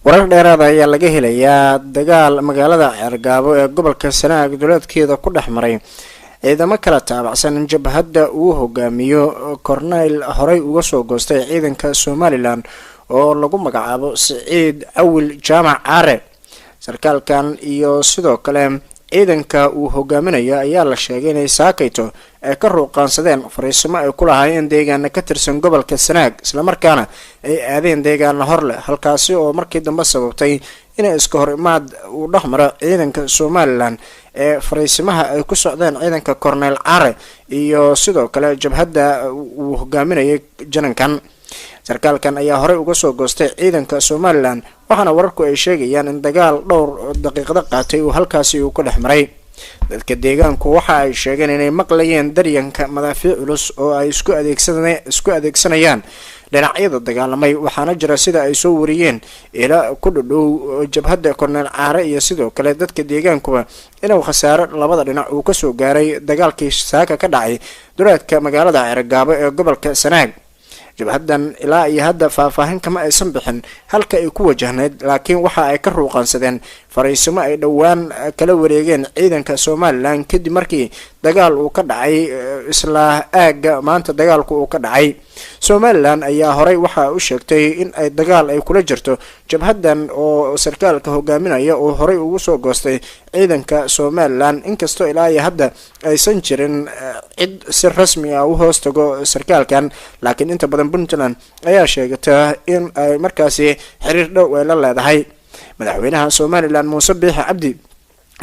Warar dheeraada ayaa laga helayaa dagaal magaalada Ceergaabo ee gobolka Sanaag duleedkeeda ku dhex maray ciidamo kala taabacsan jabhadda uu hogaamiyo korneyl horey uga soo goostay ciidanka Somalilan oo lagu magacaabo Siciid Awil Jaamac Caare. Sarkaalkan iyo sidoo kale ciidanka uu hogaaminayo ayaa la sheegay inay saakayto ay ka ruuqaansadeen fariisimo ay ku lahaayeen deegaana ka tirsan gobolka Sanaag, islamarkaana ay aadeen deegaana hor leh, halkaasi oo markii dambe sababtay inay iska hor imaad uu dhex maro ciidanka Somalilan ee fariisimaha ay ku socdeen ciidanka Corneyl Care iyo sidoo kale jabhadda uu hogaaminayay janankan. Sarkaalkan ayaa horey uga soo goostay ciidanka Somalilan, waxaana wararku ay sheegayaan in dagaal dhowr daqiiqado qaatay uu halkaasi uu ku dhex maray. Dadka deegaanku waxa ay sheegeen inay maqlayeen daryanka madaafiic culus oo ay isku adeegsanayaan dhinacyada dagaalamay, waxaana jira, sida ay soo wariyeen ila ku dhadhow jabhadda Korneyl Caare iyo sidoo kale dadka deegaankuba, inuu khasaaro labada dhinac uu kasoo gaaray dagaalkii saaka ka dhacay duleedka magaalada Ceergaabo ee gobolka Sanaag. Jabhaddan ilaa iyo hadda faahfaahin kama aysan bixin halka ay ku wajahnayd, laakiin waxa ay ka ruuqaansadeen fariisimo ay dhowaan kala wareegeen ciidanka Somalilan kadib markii dagaal uu ka dhacay isla aagga maanta dagaalku uu ka dhacay. Somalilan ayaa horey waxa u sheegtay in ay dagaal ay kula jirto jabhaddan oo sarkaalka hogaaminaya oo horey ugu soo goostay ciidanka Somalilan, inkastoo ilaa iyo hadda aysan jirin cid si rasmi ah u hoos tago sarkaalkan, laakiin inta badan Puntland ayaa sheegata in ay markaasi xiriir dhow ay la leedahay. Madaxweynaha Somalilan Muuse Biixi Cabdi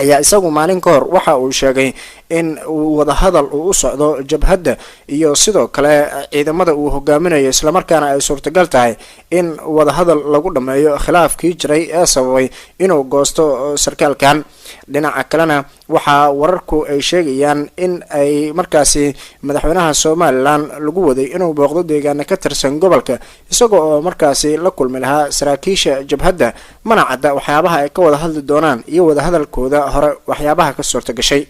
ayaa isagu maalin ka hor waxa uu sheegay in uu wadahadal uu u socdo jabhadda iyo sidoo kale ciidamada uu hogaaminayo, islamarkaana ay suurtagal tahay in wadahadal lagu dhammeeyo khilaafkii jiray ee sababay inuu goosto sarkaalkan. Dhinaca kalena, waxaa wararku ay sheegayaan in ay markaasi madaxweynaha Somalilan lagu waday inuu booqdo deegaana ka tirsan gobolka, isaga oo markaasi la kulmi lahaa saraakiisha jabhadda. Mana cadda waxyaabaha ay ka wada hadli doonaan iyo wadahadalkooda hore waxyaabaha ka suurta gashay.